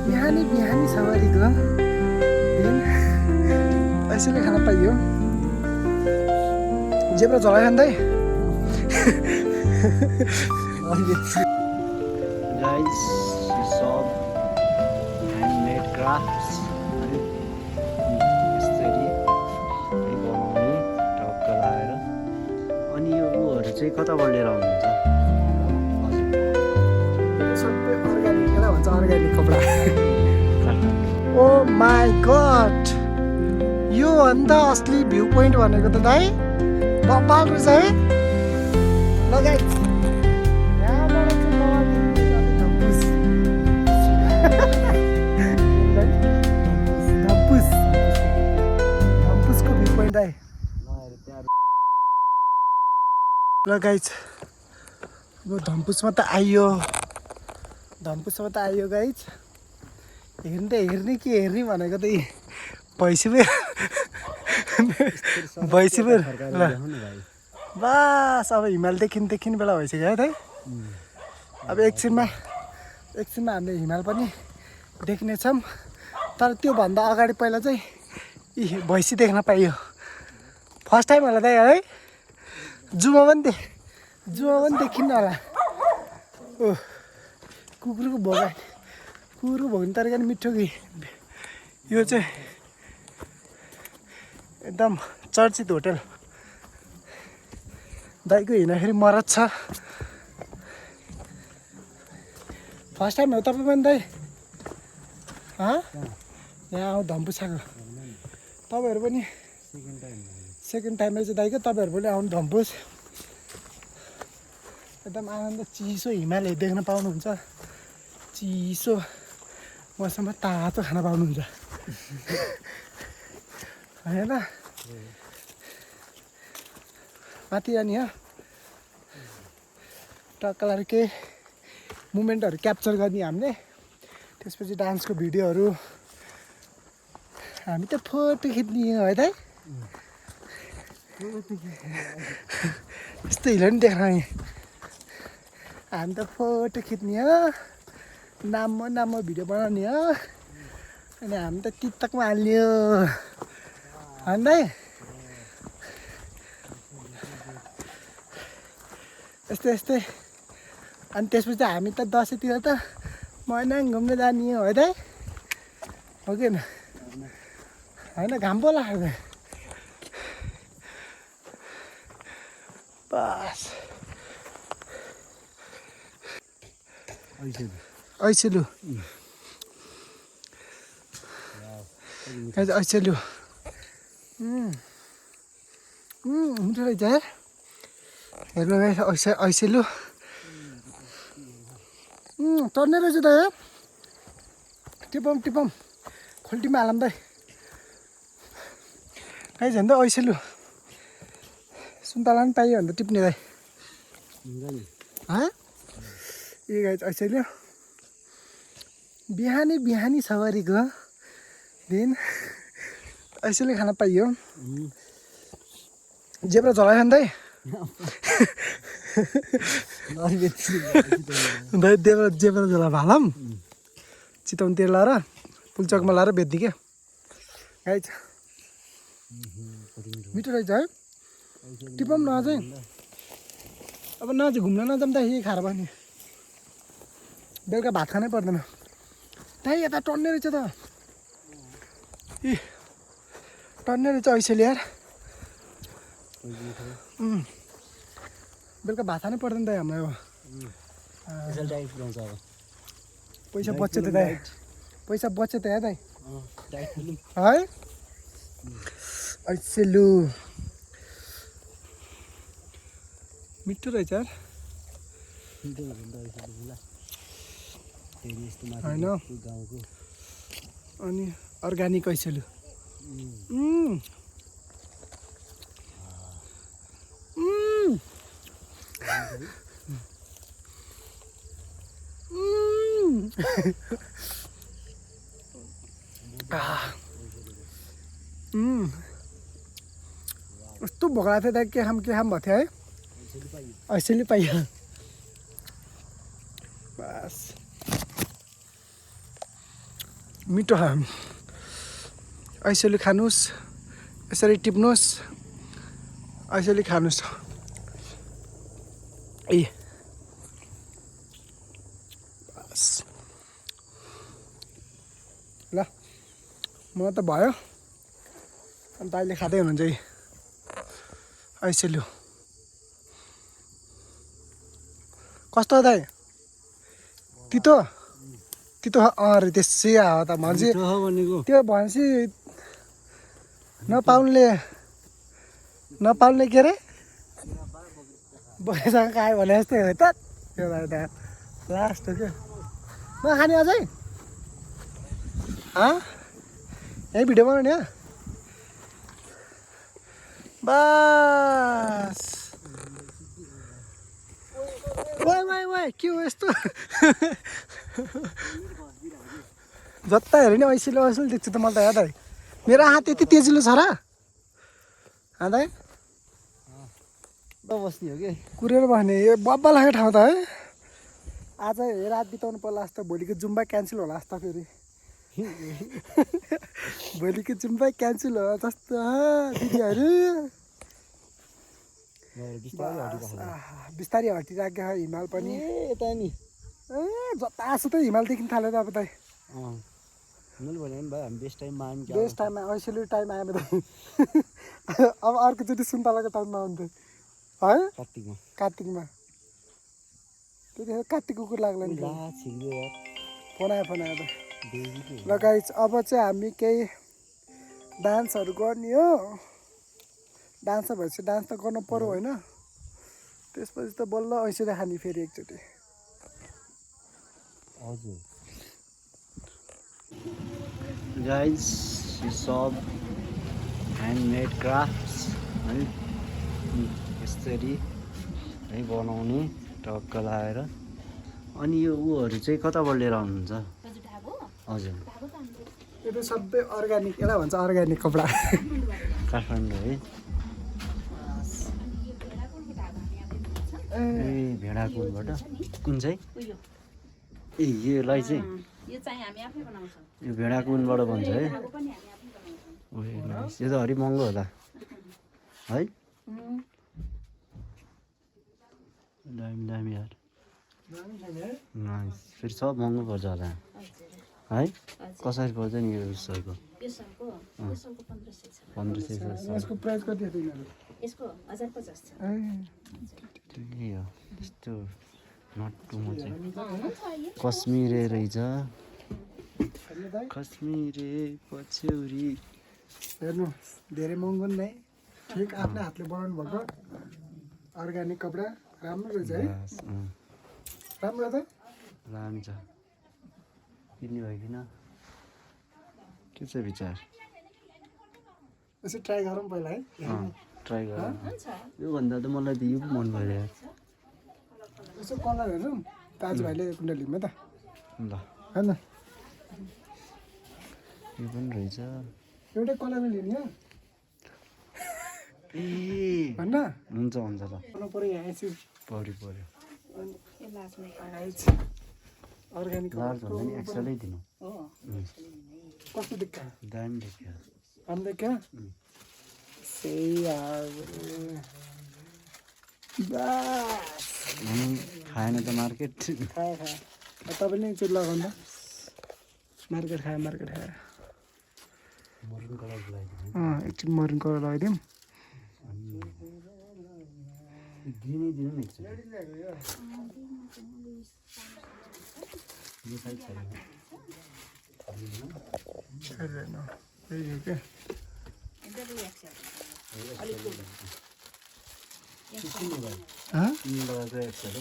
बिहानी सवारीको दिन यसैले खान पाइयो जेब्रा झोला खाँदै Guys, you saw handmade crafts. यसरी बनाउने टक्क लगाएर अनि यो ऊहरू चाहिँ कताबाट लिएर आउनुहुन्छ? सबै अर्ग्यानिक होला भन्छ अर्ग्यानिक कपडा ओ माई गड यो अन्त असली भ्यू पोइन्ट भनेको त दाइ बब्बाल रहेछ है लगाइ धम्पुसको भ्यू पोइन्ट दाइ ल गाइज अब धम्पुसमा त आइयो गाइज हेर्ने के हेर्ने भनेको त भैँसी ल बस अब हिमाल देखिने बेला भइसक्यो है दाइ अब एकछिनमा हामीले हिमाल पनि देख्नेछौँ तर त्योभन्दा अगाडि पहिला चाहिँ यी भैँसी देख्न पाइयो फर्स्ट टाइम होला दाइ है जुमा पनि देखिन्न होला ओ कुकुरको भोग्ने तरिका नि मिठो कि यो चाहिँ एकदम चर्चित होटल दाइको हिँड्दाखेरि मरद छ फर्स्ट टाइम हो तपाईँ पनि दाइ यहाँ आऊ धम्पुसाको तपाईँहरू पनि सेकेन्ड टाइम रहेछ दाइको तपाईँहरू पनि आउनु धम्पुस एकदम आनन्द चिसो हिमालय देख्न पाउनुहुन्छ चिसो मौसममा तातो खाना पाउनुहुन्छ होइन माथि अनि टक्कलाएर केही मुमेन्टहरू क्याप्चर गर्ने हामीले त्यसपछि डान्सको भिडियोहरू हामी त फोटो खिच्ने है दाइ यस्तो हिलो नि देख्न हामी त फोटो खिच्ने हो नामो भिडियो बनाउने हो अनि हामी त टिकटकमा हाल्ने हो होइन दाइ यस्तै अनि त्यसपछि हामी त दसैँतिर त मैनाङ घुम्न जाने हो है दाइ हो कि होइन घाम पो लाग्छ बस ऐसेलु हुन्छ रहेछ हेर्नु ऐसेलु टर्ने रहेछ त टिपम खोल्टीमा हालौँ दाइ काहीँ झन् त ऐसेलु सुन्तला पनि पाइयो भने त टिप्ने दाइ ए गाई ऐसेलु बिहानी सवारीको दिन ऐसेले खान पाइयो जेब्रा झोला खाँदै जेब्रा झोला भालौँ चितवनतिर लाएर पुलचकमा लाएर बेच्ने क्या गाई मिठो रहेछ है टिपम न चाहिँ अब न चाहिँ घुम्न नजाऊँ त यही खाएर पनि बेलुका भात खानै पर्दैन त्यही यता टन्ने रहेछ त ए टन्ने रहेछ ऐसेले यार बेलुका भात खानै पर्दैन त हामीलाई अब पैसा बच्छ त दाइ है दाइ है ऐसेलु मिठो रहेछ यार होइन अनि अर्ग्यानिक ऐसेलु कस्तो भोक लाग्थ्यो त के खाम भएको थियो है ऐसेले पाइयो बस मिठो ऐसोले खानुहोस् यसरी टिप्नुहोस् ऐसोले खानुहोस् ए बस ल म त भयो अनि त अहिले खाँदै हुनुहुन्छ है ऐसोले कस्तो दाइ तितो तितो अरे त्यसै आयो त मान्छे त्यो भनेपछि नपाउनुले के अरे बैसँग खायो भने जस्तै हो त त्यो भाइ त लास्ट हो क्या नखाने अझै यहीँ भिडियो बनाउने हो बस वाइ के हो यस्तो जता हेऱ्यो नि ऐसिलो देख्छु त मलाई त याद है मेरो आँखा त्यति तेजिलो छ र दाइ बस्ने हो कि कुरेर बस्ने यो बब्बा लाग्यो ठाउँ त है आज रात बिताउनु पर्ला जस्तो भोलिको जुम्बा क्यान्सल होला जस्तो फेरि भोलिको जुम्बा क्यान्सल होला जस्तो दिदीहरू बिस्तारै हटिराख्यो हिमाल पनि यता नि जतासुतै हिमाल देख्न थाल्यो त अब त मैले भने नि भाइ हामी बेस्ट टाइममा आयौँ क्या बेस्ट टाइममा ऐसोले टाइम आयो त अब अर्कोचोटि सुन्तलाको टाइममा आउँथ्यो है कार्तिकमा त्यतिखेर कार्तिक कुकुर लाग्ला नि फोन आयो त ल गाइस अब चाहिँ हामी केही डान्सहरू गर्ने हो डान्सर भएपछि डान्स त गर्नु पर्यो होइन त्यसपछि त बल्ल ऐसोले खाने फेरि एकचोटि हजुर गाइज सब ह्यान्डमेड क्राफ्ट्स है यसरी है बनाउने टक्क लगाएर अनि यो ऊहरू चाहिँ कताबाट लिएर आउनुहुन्छ हजुर यो त सबै अर्ग्यानिक यसलाई भन्छ अर्ग्यानिक कपडा काठमाडौँ है ए भेडाकुलबाट कुन चाहिँ ए योलाई चाहिँ यो भेडाकुलबाट भन्छ है यो त हरि महँगो होला है दामी यार फेरि सब महँगो पर्छ होला है कसरी पर्छ नि यो उसको 1500 यसको प्राइस कति हो त्यही हो त्यस्तो नट्टुमा चाहिँ कश्मिरे रहेछ कश्मिरे पछ्यौरी हेर्नु धेरै महँगो नि ठिक आफ्नै हातले बनाउनु भएको अर्ग्यानिक कपडा राम्रो रहेछ है राम्रो त राम्रो छ किन्ने भयो किन के छ विचार यसो ट्राई गरौँ पहिला है ट्राई गर योभन्दा त मलाई त यो पो मन पऱ्यो यसो कलर हेरौँ दाजुभाइले कुण्डलीमा त ल होइन यो पनि रहेछ एउटै कलरमा लिने हो ए भन्न हुन्छ ल पर्यो यहाँ एकछिन पऱ्यो अर्ग्यानिक लार्ज भन्दा नि एक्सलै दिनु कस्तो देख्छ दामी देखियो राम्रो क्या सही खाएन त मार्केट खायो तपाईँले एकचोटि लगाउनु त मार्केट खायो मरुन कलर लगाइदिनु एकचोटि मरुन कलर लगाइदिउँ ग्रिनै दिनु नि एकचोटि यो साइड छैन त्यही हो क्या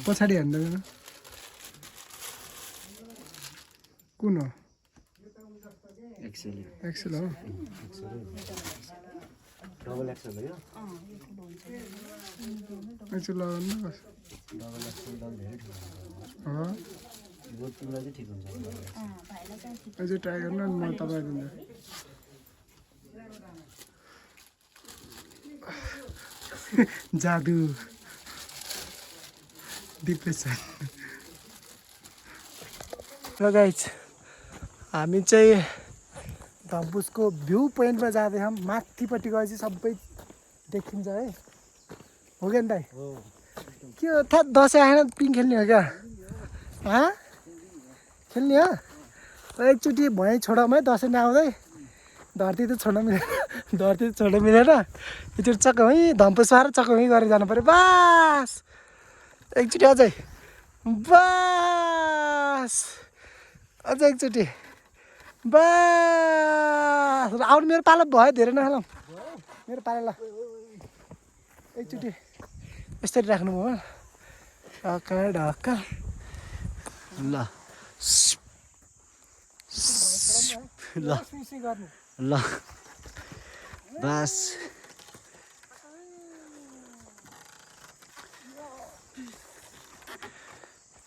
पछाडि हान्दैन कुन हो एक्सेल हो डबल एक्सेल हो यो एक्सेल लगाउनु डबल एक्सेल धेरै ठुलो तिमीलाई चाहिँ ठिक हुन्छ अझै ट्राई गर्नु नि म तपाईँलाई दिन्छु जादु डिप्रेसन र गाइज हामी चाहिँ धम्पुसको भ्यू पोइन्टमा जाँदैछौँ। माथिपट्टि गएपछि सबै देखिन्छ है, हो क्या नि दाइ? के हो था दसैँ आएन पिङ खेल्ने हो क्या? खेल्ने हो? एकचोटि भुइँ छोडाउँ है दसैँ नआउँदै। धरती त छोड्न मिलेन, धरती त छोड्न मिलेन। एकचोटि चक्कमै धम्पुस पाएर चक्कमै गरेर जानु पऱ्यो। बास एकचोटि अझै, बास अझै एकचोटि, बास आउनु मेरो पालो भयो। धेरै नखालौँ मेरो पालो। ल एकचोटि यसरी राख्नुभयो ढक्का ढक्का। ल ल ल बस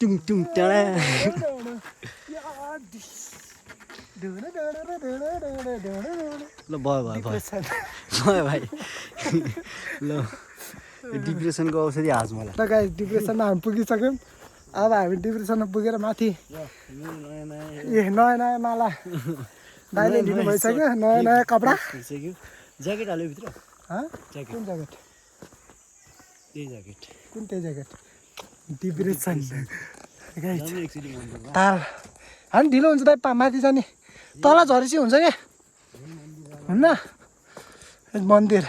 टुङ टुङ टाढा। ल भयो भयो भयो भयो भाइ। ल डिप्रेसनको औषधि हाज मलाई। ल गाइस डिप्रेसनमा हामी पुगिसक्यौँ। अब हामी डिप्रेसनमा पुगेर माथि नयाँ नयाँ माला दाइले लिनु भइसक्यो। नयाँ नयाँ कपडा, ज्याकेट हाल्यो भित्र। कुन ज्याकेट? त्यही ज्याकेट। कुन त्यही ज्याकेट? डिप्रेसन ताल हामी ढिलो हुन्छ दाइ माथि जाने। तल झरेपछि हुन्छ क्या हुन्न? मन्दिर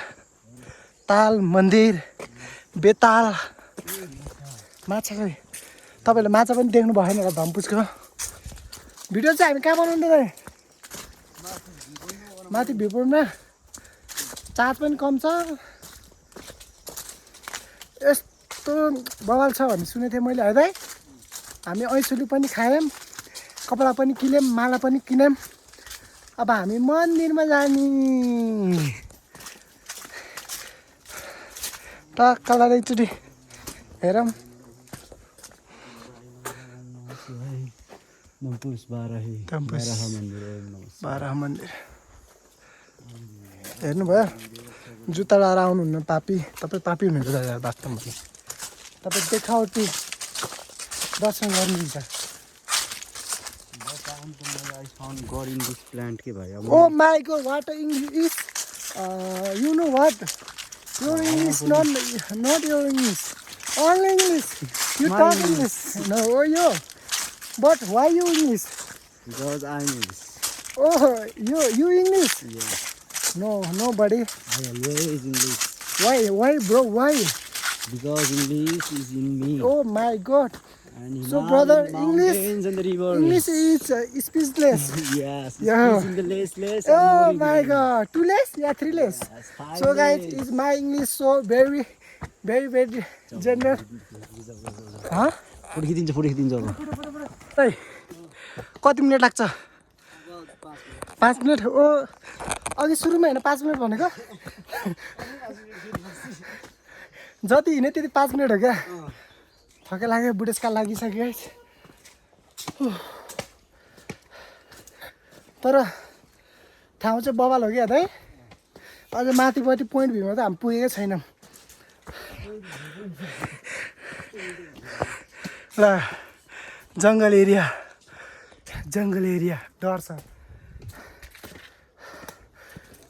ताल मन्दिर बेताल माछा खै तपाईँले माछा पनि देख्नु भएन होला धम्पुसको। भिडियो चाहिँ हामी कहाँ बनाउँदै दाइ? माथि भ्यू पोइन्टमा चार्ज पनि कम छ। यस्तो बवाल छ भन्ने सुनेको थिएँ मैले है दाइ। हामी ऐसुली पनि खायौँ, कपडा पनि किन्यौँ, माला पनि किन्यौँ। अब हामी मन्दिरमा जाने। टक्कलाई एकचोटि हेरौँ। बाह्र मन्दिर हेर्नुभयो? जुत्ता लाएर आउनुहुन्न पापी। तपाईँ पापी हुनुहुन्छ दादा वास्तवमा। तपाईँ देखावटी दर्शन गर्नुहुन्छ। Oh my God, what English is? You know what? Your English not your English. Only English. You talk English. No, oh you. But why you English? Because I'm English. Oh, you English? Yeah. No, nobody. Always English. Why, bro? Why? Because English is in me. Oh my God. And So brother, mountains and the rivers. English is speechless. Yes. Yeah. In the less. Oh my God, 2 less? Yeah, 3 less. Yes, 5 So guys, less. is my English so very general? Huh? फुर्किदिन्छ अब। है कति minute लाग्छ? 5 minute. ओ अघि सुरुमा होइन 5 minute भनेको? जति हिँड्यो त्यति 5 मिनट हो क्या? थके लाग्यो, बुढेसकाल लागिसक्यो है। तर ठाउँ चाहिँ बवाल हो क्या है। अझ माथिपट्टि पोइन्ट भ्यूमा त हामी पुगेकै छैनौँ। ल जङ्गल एरिया डर छ।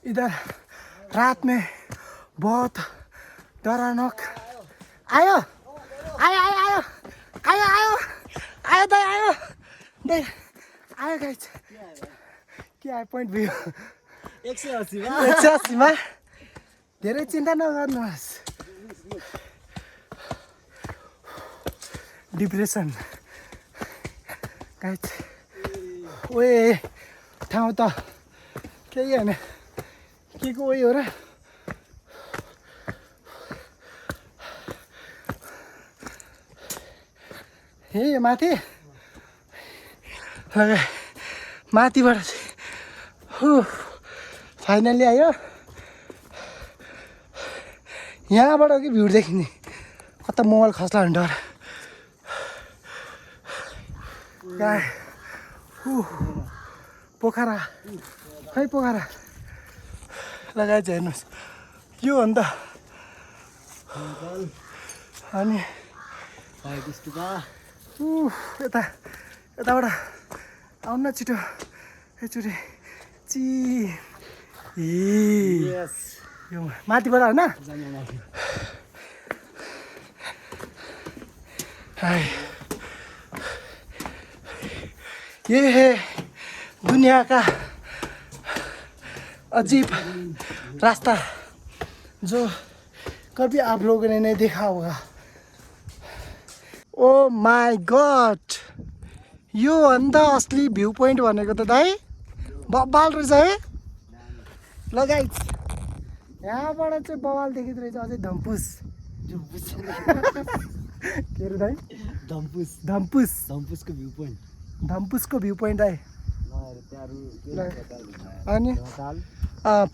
इधर रात में बहुत डरावना आयो गाइस। के आयो पोइन्ट भ्यू 180 मा। धेरै चिन्ता नगर्नुहोस्। Depression guys. ओए ठाउँ त केही होइन, के को उयो हो र? ए माथि माथिबाट फाइनली आयो। यहाँबाट कि भ्यू देखिने, कता मोबाइल खस्ला भने डर। पोखरा खै पोखरा लगाएर चाहिँ हेर्नुहोस् यो हो नि त। अनि यताबाट आउनु न छिटो। एकचोटि ची यो माथिबाट होइन हाय ये है दुनिया का अजीब रास्ता जो कभी आप लोगों ने नहीं देखा होगा। ओ माई गॉड यो भन्दा असली भ्यू पोइन्ट भनेको त दाइ बबाल रहेछ है। ल गाइस यहाँबाट चाहिँ बबाल देखिँदो रहेछ अझै धम्पुस के अरे दाइ धम्पुसको भ्यू पोइन्ट धम्पुसको भ्यू पोइन्ट है। अनि ताल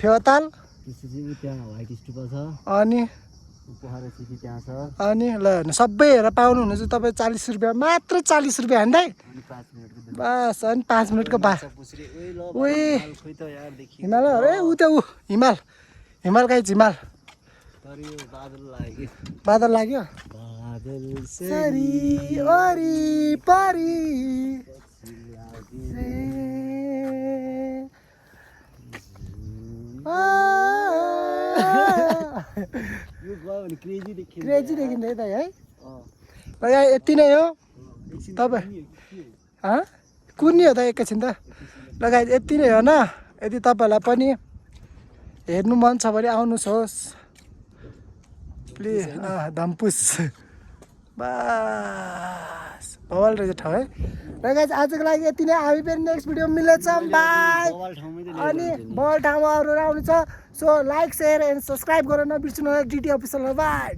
फेवाताल त्यसपछि त्यहाँ व्हाइट स्तूप छ अनि पोखरा सिटी त्यहाँ छ अनि ल हेर्नु सबै हेरेर पाउनुहुनेछ तपाईँ 40 रुपियाँ मात्र 40 रुपियाँ हान्दै अनि 5 मिनेटको बस अनि 5 मिनटको बा पुछ्रे ओइ ल ओए खोइ त यार देखि हिमाल अरे ऊ त्यो हिमाल हिमाल गाइज हिमाल तर यो बादल लाग्यो बादल लाग्यो बादल सरी ओरी परी यो गयो भने क्रेजी देखिन्छ क्रेजी देखिन्छ है त है ल यहाँ यति नै हो तपाईँ कुर्नी हो त एकैछिन त ल गाइज यति नै हो न। यदि तपाईँहरूलाई पनि हेर्नु मन छ भने आउनुहोस् प्लिज धम्पुस बस बवाल रहेछ ठाउँ है। र गाइज आजको लागि यति नै हामी फेरि नेक्स्ट भिडियो मिलेछ बाई। अनि बल ठाउँमा अरू आउनु छ so like share and subscribe गरेर नबिर्सिनु होला डिटी अफिसियल बाई।